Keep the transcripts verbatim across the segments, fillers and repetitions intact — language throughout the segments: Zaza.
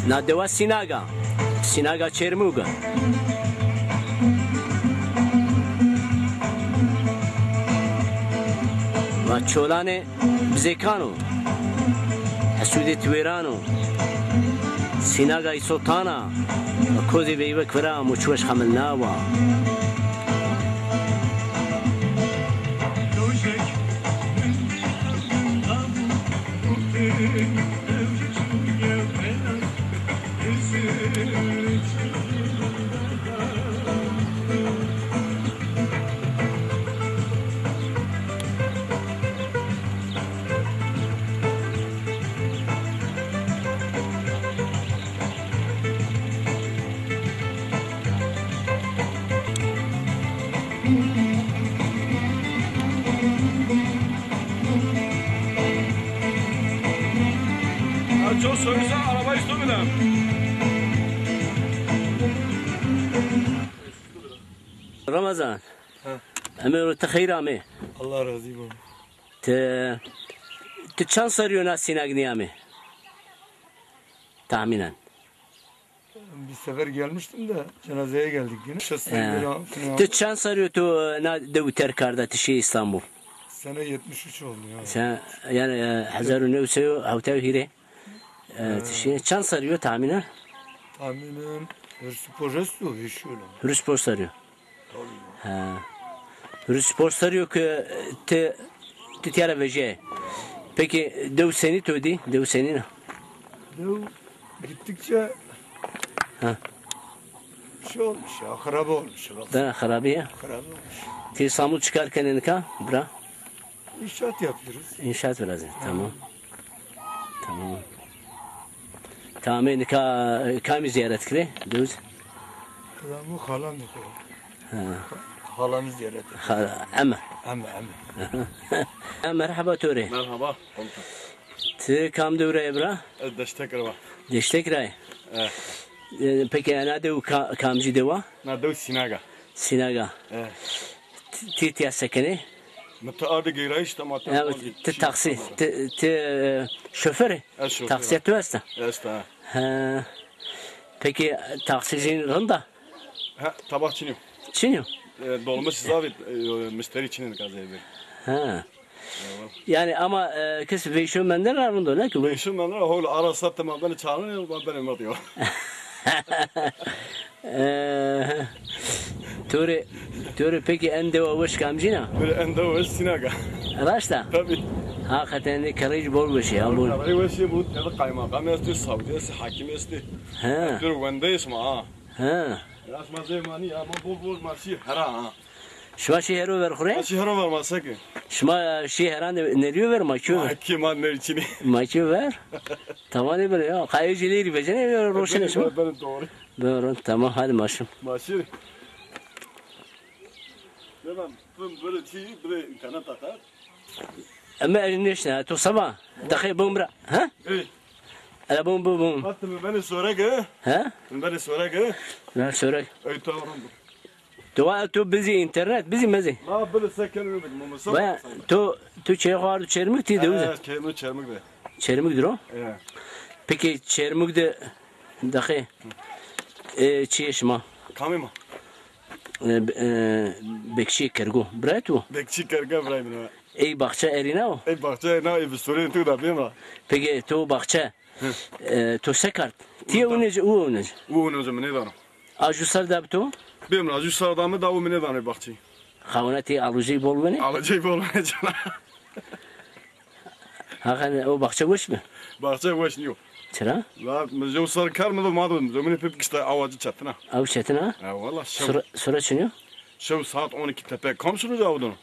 Na dewa Sînaga. Sînaga Çermûg a. Va çolanê bizêkan o. Hesûdê tiwêran o. Sînaga Îsotan a. Va kozê veyvek vira muçweş xemilnawa. Ha, çok soyusa arabayı üstü bile. Ramazan. Ha. Emê ro ti xeyr amê. Allah razî bo. Ti, ti çend serrî yo na Sînag nîyamê? Tahmînen. Bir sefer gelmiştim de cenazeye geldik yine. Şeş He. Sene Ti çend serrî yo tu na dew terk karda, ti şî Îstanbul? Sene yetmiş üç oldu ya. Sen, yanî, e, hezar û new sey û hewtay û hîrê. E, ti şî, çend serrî yo tahmînen? Tahminen hırsız projesu yaşıyor. Hırsız serrî yo. He. Hurus por serrî yo ke ti, ti tîya ra vejîyayê. Peki dew senî to dî? Dew senîn a? Dew gittikçe Ha. Şey olmuş ya, harabe olmuş. Dana xirabî ya. Harabe olmuş. Ti Îstanbul çi kar kenê nika, bira? İnşaat yapıyoruz. İnşaat biraz. Tamam. Tamam. Tamam, nika kamî zîyaret kirê? Dewz. Kılamı halam da koy. Ha. Halamı ziyaret et. Ha, eme. Eme, eme. Ha, merheba to rê. Merhaba, komutan. Ti kam dew ra yê bira? Ez Deştek ra wa. Deştek ra yê? Evet. E, peki, ena dew ka-, kamcî dew a? Na dew Sînaga. Sînaga. Evet. Ti, ti tîya sekenê? Mi ti arde geyrayîş de ma Ya, ti taksî, ti, ti, e, şoför ê? Ez şoför. Taksîya to esta? Esta. He. Peki, taksî zî rind a? Ha, tabak çinî yo. Çinî yo? E, dolmuş zaf ê, e, müşteri çinî nika zey bê. Ha. Yanî ama, e, kes veyşo mendene ra rind o, ne ki? Veyşo mendene ra hol ara sat ma benê çarnê, ma benê mird yo. E, to rê, to rê peki en dewa weş kamcîn a? Böyle en dewa weş Sînaga. Raşt a? Tabii. Hakikaten de kerreyî bol weş ê, ya, bol. Kerreyî weş ê, bu tede kaymakam estê, savcı estê, hakim estê. He. Toro wendeyê şima ha. He. Ya şima zey ma nî, ama bol bol ma şî hera ha. Şima şî hero ver xwu rê? Ma şî hero ver ma seke. Şima şî heran de nerîyo ver, ma kîyo ver? Ma kî ma nerî çinî. Ma kîyo ver? Tamam de bire ya. Qayê jî lêrî vecenê, roşenê şima. Benim doğru. Doğru. Tamam, hadi ma şim. Ma şî. Devam. Bim bire çî, bire internet atar. Eme ez nêşna, to seba. Daxê bom bira. Ha? Ey. Ela bom, bom, bom. Hatta mi benê sorege. Ha? Mi benê sorege. Ben soreg. Ey, tamam. Dewa to bizî, înternet bizî mezî. La bile se kenê bik, mama se. Baya to, to çê xo ardo Çermik, ti de uze? Çermik, Çermik de. Çermik dir o? Evet. Peki Çermik de daxê, e, çiyê şima? Kamê ma? E, e, bekçî kergo. Birayê to? Bekçî kergo birayê min o. Ey baxçe erîna o? Ey baxçe erîna, ey bi sorên to da bêma. Peki to baxçe, e, to se kard? Ti ewnê ci, u ewnê ci? U ewnê ci, mi nêdano. A ju ser da bi to? Bêm ra, ju ser da mi da, u mi nêdanê baxçî. Xawina ti alıcı bol wenê? Alıcı bol wenê cana. Hakan, o baxçe weş mi? Baxçe weş nîyo. Çira? La, mi ju ser kar mi do ma do, mi pip kişta awacı çetina. Aw çetina? Ha, wala, şew. Sura, sura çinyo? Şew saat on iki tepe. Kam şunu cavudun?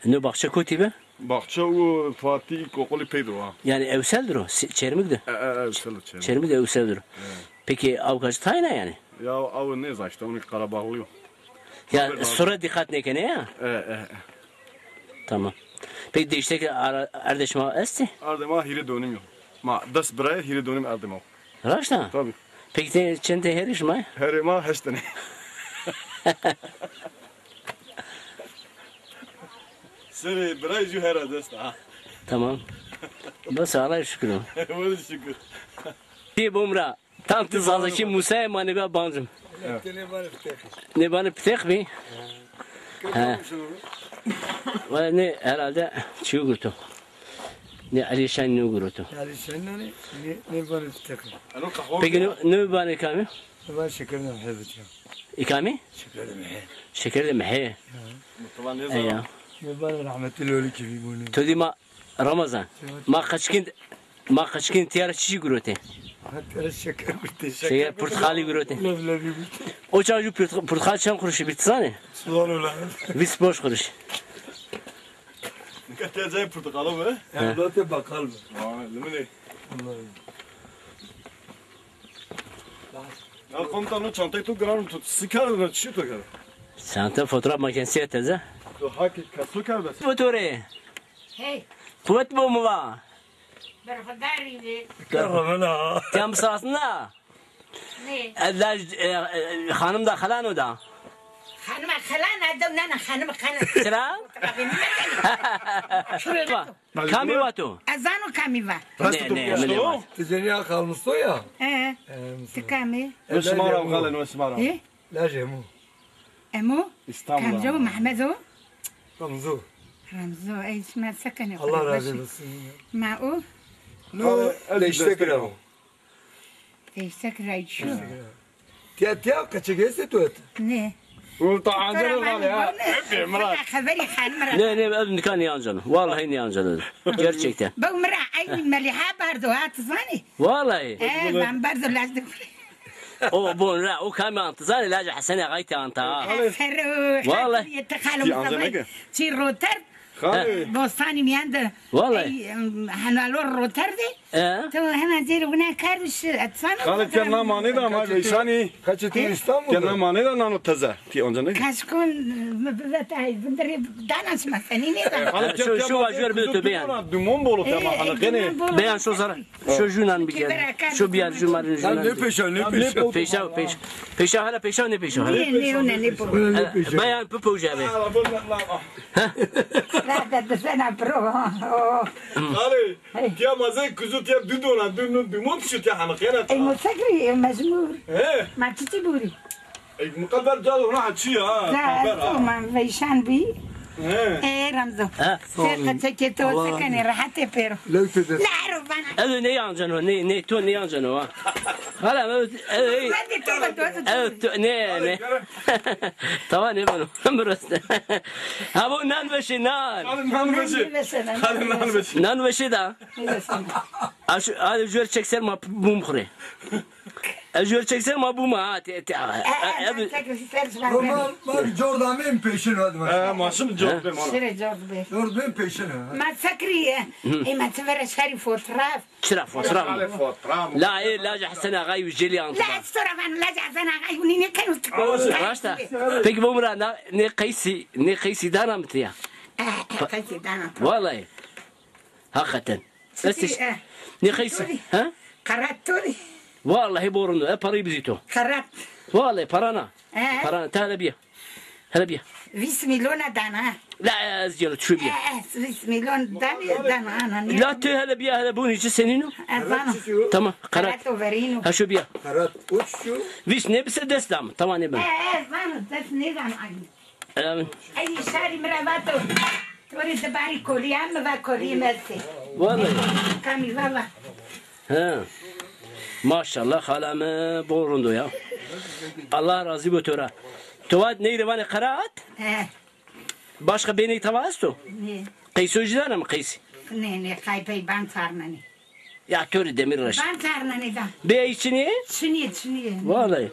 No baxçe kotî be? Baxçe û Fatî koqulî peydo ha. Yani ewsel dir o, si-, Çermik de. E, e, ewsel o Çermik. Çermik de ewsel dir o. Evet. Peki aw kaç tayna yani? Ya aw nêza işte, onu Karabağlıyım. Ya sura dikkat nêkenê ya? E, e, e. Tamam. Peki Deştek ra erdê şima estî? Erdê ma hîrê donim yo. Ma des birayê, hîrê donim erdê ma. Raşt a? Tabii. Peki te, çend te herê şima? Herê ma heşt tenê. Serê birayê ju hera dest a. Tamam. Bes, Allah'a şükür. Wele şükür. Ti bom ra. Tam ti Zazakî Musayê ma nêba bancim. Nêbanê pitex bî. He. Wala nê herhalde çîyo girto. Nê Elî Şen nêgirto. Elî Şen nê, nê, nêbanê pitex. Peki nê, nêbanê kamî? Nêbanê şeker de mihê bitiya. Î kamî? Şeker de mihê. Şeker de mihê. Eya. Nêbanê rehmetî Lolî kî bî bonê. To dî ma Ramazan. Ma qeçkîn, ma qeçkîn tîya ra çiçî girotê? Ha, tîya ra şeker girotê. Şeker, purtqalî girotê. Leblebî girotê. O çax jû purt-, purtqal çend quruşî bî ti zanê? Vîst û panc quruş. Nika tîya cayê purtqalo bi? He. Erdotê bakal bi. Vay, limînê. Vallahi. Ya komutan, o çantayê to giran o, to çi kerdin, çi to kerdin? Çanta fotoğraf makinesi ya teze. To hakî kaso kerdin? Fotoğrafı. Hey. Quwet bo mi va. Berxudarî bi. Keremena. Tem sasna. Ne? Ez laj, e, e, xanim da xelano da. Xanima xelan a dew nana xanim xelan. Çira? Kamî va to? Ez zano kamî va. Ne, ne, mi nêva. Ti cenîya Xalmisto ya? He. Ti kamî? No sima ra xalen, no sima ra. He? Lajê Emo. Emo? İstanbul. Kamco, Mehmet o? Remzo. Remzo, ey şima se kenê? Allah razı olsun. Ma o? No, değişte kira o. Değişte kira şu. Tiya, tiya, kaçı gezdi tu et? Ne? Vurta ancana var ya. Öpeyim Murat. Xeberî xanima ra. Ne, ne, ez nika nêanceno. Vallahi nêanceno. Gerçekten. Bew mi ra eynî Melîha bardo ha, ti zanî? Vallahi. E, ben bardo laj de. O bon ra, o kamî ant zanî, lajê Hesen Axayî tê anta ha. Aferin. Vallahi. Ti xalo Mustafa. Çi roter. Xalê. Bostanî mîyan de. Vallahi. Ey, em, henalo roter de. E? To hemen zêrê wina kar bişi, et sana. Xalê, tiya na manê de ama veyşanî. Kaçı ti İstanbul? Tiya na manê de nano teze. Ti onca ne? Kaşkon, mi bivet ay, bindirê dana şima senî nêda. Xalê, tiya, şu, tiya şu manê vajûr bi tu beyan. Dumon bolo tiya ma hanı gene. Beyan şu zara. Şu jûnan bigel. Şu biyar jû marin jûnan. Ne peşa, ne peşa. Peşa, peşa. Peşa, hala peşa, ne peşa, hala. Ne, ne, ne, ne bu. Beyan pi poja be. Rada de sena pro. Xalê, tiya ma zey kuzu tiya du dona, du, du, du mont şu tiya hanı gene. Ey musakri, mecmur. He. Ma çiçi buri. Ey, muqeber ca de hona çi ya? Za, ez to man veyşan bî. He. Ê, Remzo. He. Ser qeçekê to se kenê, rehetê pêro. Lewtê de. La, ero bana. Ez nêanceno, ne, ne, to nêanceno ha. Hala, ez, ez, ez, ez, to, ne, ne. Tamam, ne beno. Burası. Ha, bu nan veşe, nan. Hadi nan veşe. Hadi nan veşe. Nan veşe da. Aş, hadi jüer çek ser ma bum xure. Ez jüer çek ser ma buma ha, te, te, e, e, e, e, ma, ma cor da mên peşin hadi ma. E, ma şimdi cor be ma. Şire cor be. Cor be peşin ha. Ma sekri, e. E, ma ti vera şarî fotoğraf. Çira fotoğraf mı? Fotoğraf mı? La, e, lajê Hesen Axayî û jelî ant. La, ez to ra van, lajê Hesen Axayî û nîne kenu. Raşta. Peki bu mira ne, ne qeysî, ne qeysî dana mi tiya? E, e, qeysî dana. Vallahi. Hakikaten. Estiş. Ne qeysî? Ha? Qerat to dî. Vallahi borun. E, parayı bizi to. Qerat. Vallahi parana. E. Parana. Te hele bîya. Hele bîya. Vîst mîlyona dana. La ez gelo çu bîya. E, e, vîst mîlyon dana, dana, ana. La tu hele bîya, hele bunî çi senîno? E, zano. Tamam, qerat. Qerat o verîno. Ha şu bîya. Qerat uç şu. Vîst nêbise dest dam. Tamam ne ben. E, e, zano, dest nêdan aynî. Amin. Ey şarî mi ra vato. To rê di barî kolî ya, mi va kolî mi estê. Vallahi. Kamî valla. He. Maşallah, xala mi bol rind o ya. Allah razî bo to ra. To vat ney rê vanê qerat? He. Başka bê ney tawa esto? Nê. Qeyso jî dana mi qeysî? Nê, nê, qay pey ban çarnenê. Ya to rê demir reş. Ban çarnenê da. Bê ey çinî? Çinî, çinî. Vallahi.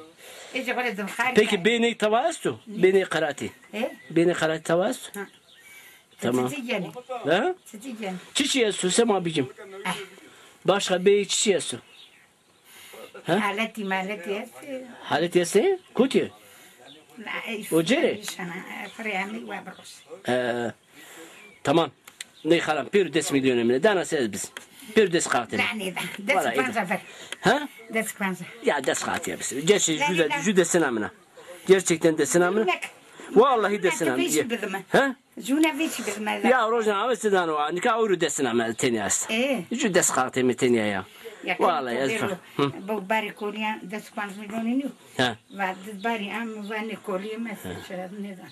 Ece xo rê zivxarî. Peki bê ney tawa esto? Nê. Bê ney qeratî? He? Bê ney qeratî tawa esto? Ha. Tamam. Çiçî genê? Ha? Çiçî genê? Çiçî esto, sema bicim. Eh. Başka bê çiçî esto? Ha? Haletî maletî estê. Haletî estê? Kotî? O cêrê? Ee, tamam. Ney xalam, pêro des mîlyonê min ê. Dana se ez biz. Pêro des qaxtê min. Danê da. Des panca ver. Ha? Des panca. Ya des qaxtê ya biz. Gerçi jü de, jü desina min a. Gerçekten desina min a. Vallahi desina min a. Ha? Jûna vê çi bizme. Ya rojna ave se dano, nika ewro desina me tenya est. E. Jû des qaxtê mi tenya ya. Vallahi ez fa-, hı. Bu barî kolîyan des û panc mîlyonî nîyo. Ha. Va di barî am va nê kolîyê mi se, nêzan.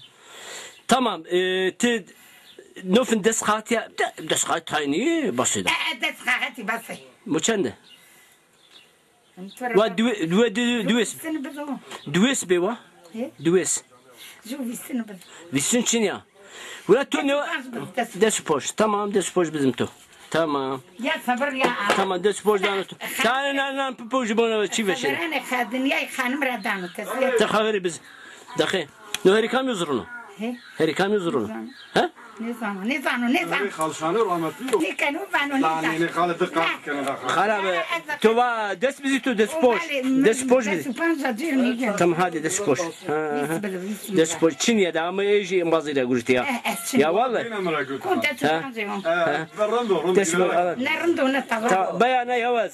Tamam, e, ti nofin des xatî ya, de-, des xatî taynî basê de. E, e, des xatî basê. Bu çende? Wa duwe, duwe, duwe, duwes. Vîstin bido. Duwes be wa? He? Duwes. Ju vîstin bido. Vîstin çin ya. Wila tu ne? Des û panc bido, des û panc. Des û panc. Tamam, des û panc bizim tu. Tamam. Ya sabır ya. Tamam, des û panc dano tu. Tane nan nan pipo ji bona çi veşe. Sabırane xa dinyay xanim ra dano tesliye. Te xaverî biz. Daxê. No herî kamî zurno? He? Herî kamî zurno? He? Nêzano, nêzano, nêzano. Xalşanê rahmetlî yo. Nêkeno vano, nêzano. Nê, nê, xale di qat keno da xale. Xala be, to va des bizî to, des û panc. Des û panc bizî. Des û panc zî nêgeno. Tamam, hadi des û panc. Ha, ha. Des û panc. Çin ya da ama ê jî embazî ra gurîtî ya. Eh, eh, çin. Ya vallahi. Kîna mi ra gurîtî. Kon des û panc yo. Ha. Rind o, rind o. Des û panc, evet. Ne rind o ne tawa. Ta-, baya ne yawaz.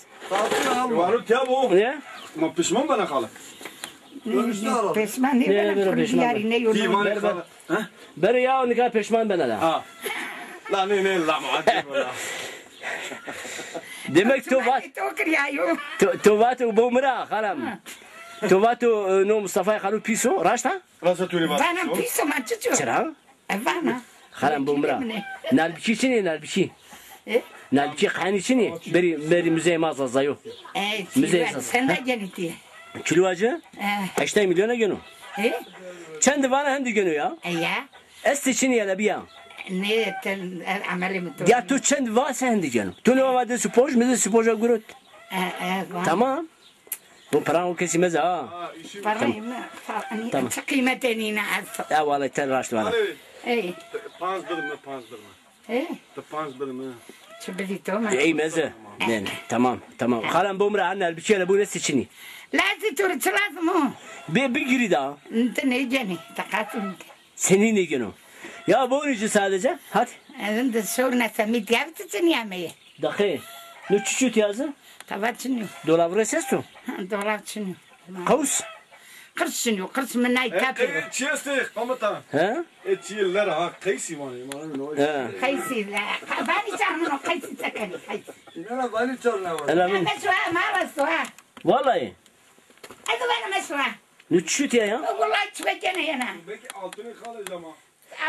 Waro tiya bo. Ne? Ma pişman bena xala. Pişman nêbena, pişman. Dîvanê xala. Ha? Bere ya nika pişman bena da. Ha. La ne ne la ma. Demek to vat. To kiriyayo. To, to vat bo mi ra xalam. To vat o, e, no Mustafa xalu pîso, raşta? Raşta tu ne vat. Bana pîso ma çiço. Çira? E, vana. Xalam bo mi ra. Nalbikî çinê, nalbikî? E? Nalbikî qenî çinê? Berî, berî muzeyê ma Zazayo. E, muzeyê Zaza. Çenda genî tî? Kîlowa ci? E. Heştay mîlyona geno. E? Çend vana hendi geno ya? E, ya. Estê çinê ya da bîya? Nê, ten, e, emelê mi to. Ya tu çend va se hendi geno. Tu ne va des û panc, mi des û panc a gurot. E, e, va. Tamam. Bu paran o kesî meze ha. Parayê mi, pa-, hani, tamam. Çi qîmetê nîne ez. Ya vallahi te raşt vana. Ey. Panz dirme, panz dirme. Ey. Ti panz dirme. Çi bidî to mi? Ey meze. Ne, ne. Tamam, tamam. Xalam bo mi ra ha nalbikî hele bu ne seçini. Lazî to ri çi lazim o? Be, bigirî da. Ti nêcenî, teqatî mi. Senî nêgeno. Ya bonî ci sadece. Hadi. Ezin de şor ne semî diye ti çinî ameye. Daxê. No çiço tiya zi? Tava çinî yo. Dolab res esto? Ha, dolab çinî yo. Qews? Qirs çinî yo, qirs mi nay kapê yo. Çi estê komutan? He? E çi ler ha, qeysî vanê, ma no. He. Qeysî le. Vanî çar mi no, qeysî se kenî, qeysî. Nana vanî çar ne var? Ela min. Meşwa, ma resto ha. Vallahi. Ez vana meşwa. No çiço tiya ya? Vallahi çi bekene yena. Belki altını kalacağım ha.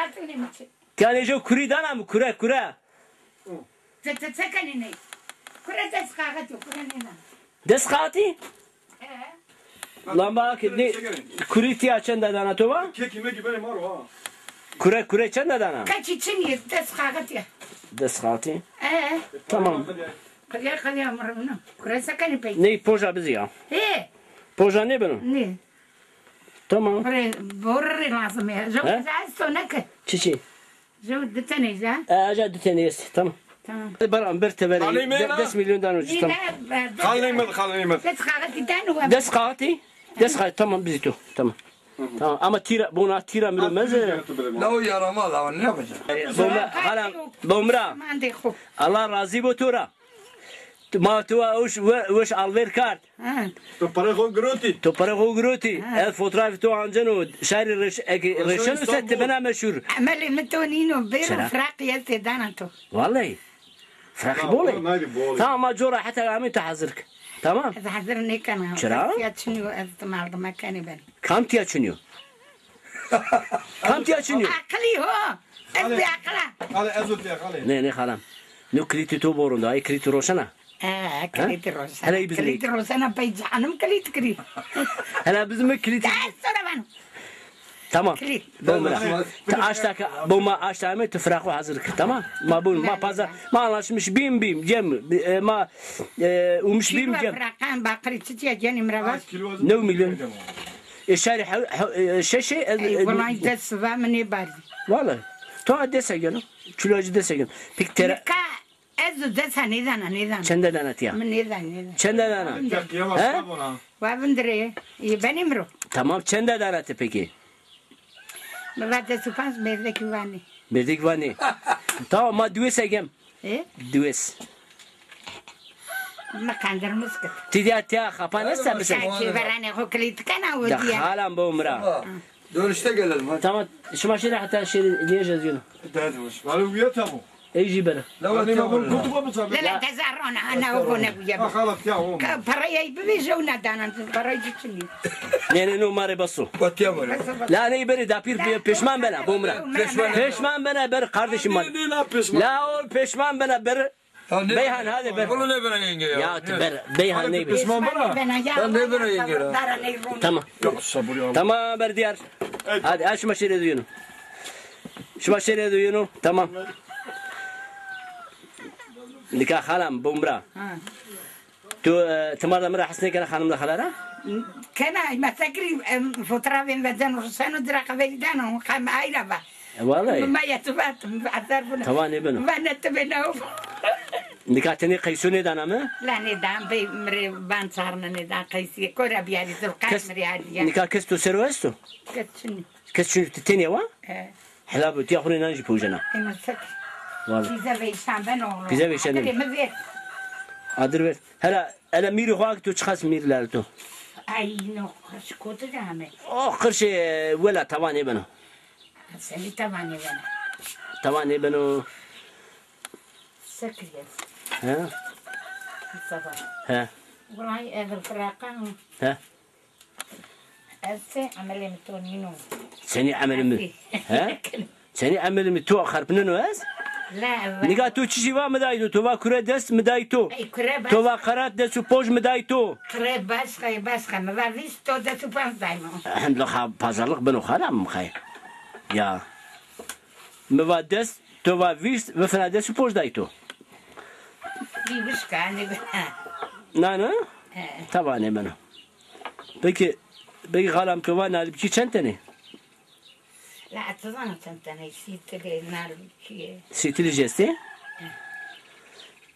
Altını mı çi? Tiya nêjo kurî dana mi, kure, kure. Ti, ti çi kenî ney? Kure des kaxet yo, kure nêna. Des kaxetî? He. Lamba ke ne, kurî tiya çenda dana to va? Kekî mekî benê ma ro ha. Kure, kure çenda dana? Keçî çinî, des kaxet ya. Des kaxetî? He. Tamam. Qilya, qilya mi revno. Kure se kenî pey? Ney poja bizî ya. He. Poja nêbeno? Nê. Tamam. Kure, borrî lazim ya. He? Esto neke. Çiçi? Ju di tenî ja? E, aja di tenî est. Tamam. Tamam. Baran bir teverê. Xalê mi de-, na? Des milyon dano ci, tamam. Xalê mi, xalê mi. Des kaxetî dano. Des kaxetî? Des kaxetî, tamam, bizî to. Tamam. Tamam, ama tîra, bona tîra mi ro meze. La o yarama la, ne yapacağım? E, bo mi, xalam, bo mi ra. Mande xo. Allah razî bo to ra. Ma to wa weş, we-, weş alver kard. Ha. To para xo girotî. To para xo girotî. Ha. Ez fotoğrafê to anceno, şarî reş-, eke reşeno se ti bena meşhur. Emelê mi to nîno, bêro firaqî ez tê dana to. Vallahi. Firaqî bol ê. Tamam, ma cora heta amê to hazir ke. Tamam. Ez hazir nêkena. Çira? Tiya çinî yo, ez ti merdime kenê ben. Kam tiya çinî yo? Kam tiya çinî yo? Aqilî ho. Ez bêaqil a. Xalê, ez o tiya xalê. Nê, nê xalam. No kilîtî to bo rind a, ê kilîtî roşena. E, kilîtî roşena. Hele bizimê. Kilîtî roşena pey canim kilît kirî. Hele bizimê kilîtî. Ders sonra ben. Tamam. Kilît. Bo mi ra. Ti aşta ke, bo ma aşta ame, ti firaqo hazir ke. Tamam. Ma bun, ma paza, ma anlaşmış bîm bîm, cem, e, ma, e, ummiş bîm cem. Firaqan baqirî çiçîya cenî mi ra va? New milyon. E, şarî hew-, hew-, e, şeşê, e, e, wulay des va mi nêbardî. Wala. To a desa gelo. Çulo ci desa gelo. Pek tera. Nika ez o desa nêdana, nêdana. Çende dana tiya? Mi nêdana, nêdana. Çende dana? He? Wa vindirê. Yê benê mi ro. Tamam, çende dana ti peki? Mi va des û panc, mêrdekî vanê. Mêrdekî vanê. Tamam, ma diwês egem. E? Diwês. Mi qandirmûs kit. Ti dîya tiya xapan esta bisin. Çeveranê xo kilît kena o dîya. Xalam bo mi ra. Dönüşte gelelim hadi. Tamam, şima şêrê heta şêrê lêj ez yeno. Hadi, hadi, hoş. Alo, uya tamam. Ey jî bere. Lala, nîma bun kutu ko biza. Lala, tezarona, ana o gone bu ya. Ha, xalat ya, o. Ka parayı bivêje, o ne danan, parayı çinî. Ne, ne, no, ma rê bes o. Watiya bere. La, ney bere, dapîr pe-, peşman bena, bomra. Peşman. Peşman bena, ber kardeşim. Ne, ne, la, peşman. La, o peşman bena, ber. Ya, ne? Beyhan, hadi ber. Bunu ne bere yenge ya? Ya, ti ber, Beyhan, ney ber. Peşman bena. Ya, ne bere yenge ya? Tamam. Yok, sabır ya. Tamam, ber diyar. Hadi, aç maşere duyunu. Şima şêrê de yeno, tamam. Nika xalam, bomra. Ha. Tu, e, timar de mi ra hes nêkena xanim de xala ra? Kena, ma sekirî, em, fotoğrafên veceno, ruseno, dira xeberî dano, xem ayra va. E, vallahi. Ma ya tu vat, mi eser buna. Tawa nêbeno. Va ne tu bena. Nika tenê qeyso nêdana mi? La nêdan, bey, mi rê van çarne nêdan qeysî. Kora biyarî, zirqan mi rê hadiye. Nika kes tu ser o esto? Kes çinî. Kes çinî, ti tenê wa? E. Hela bi, tiya xo rê nan jî powjena. Ema sek. Vallahi. Pîze veyşan ben oğlum. Pîze veyşan. Adirê mi ver. Adir ver. Hela, hela mîrê xo ake, to çiqas mîr lal to? Ay, no, qirş kotî de ame. O qirşê wela tawa nêbeno. Senî tawa nêbeno? Tawa nêbeno. Sekirî. He? Sabah. He. Wulay ez firaqan. He. Ez se emelê mi to nîno. Senî emelê mi? He? Senî emelê mi to xerpneno ez? La, la. Nika to çi jî va mi day to, to va kure dest mi day to. Ey, kure bas. To va qerat dest û poj mi day to. Kure başka, başka. Mi va vîst, to dest û poj day mi. Hem de xa pazarlık beno xala mi xay. Ya. Mi va dest, to va vîst, vifina dest û poj day to. Bî wişka, ne be. Na, na? He. Tawa nêbeno. Peki, peki xalam, to va nalibkî çend tenê? La, ez nizana çend tenê, sî tilê nalibkî. Sî tilê jî estê? He.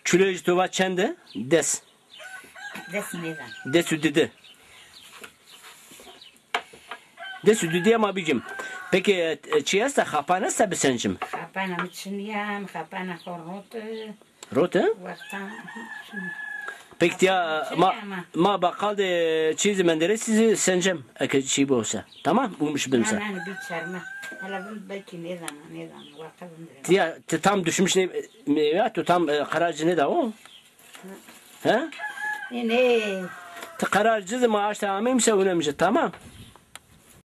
Çulê jî to va çend e? Des. Des nêzan. Des û dide. Des û dide ma bicim. Peki, e, çi esta? Xapan esta bisencim? Xapana mi çinîya, mi xapana xo rot. Rote? Wextan. Peki tiya ma, ma baqal de çî zî menderê, sizi sencem eke çî bose. Tamam, ummiş bimse. Na, na, bir çarma. Hala bin belki ne zaman, ne zaman, waqta bin. Tiya, ti tam düşmüş ne, ne ya, tu tam, e, karar ci nêda o? He? Ne, ne. Ti karar ci zî ma aşta ameyim se unemce, tamam.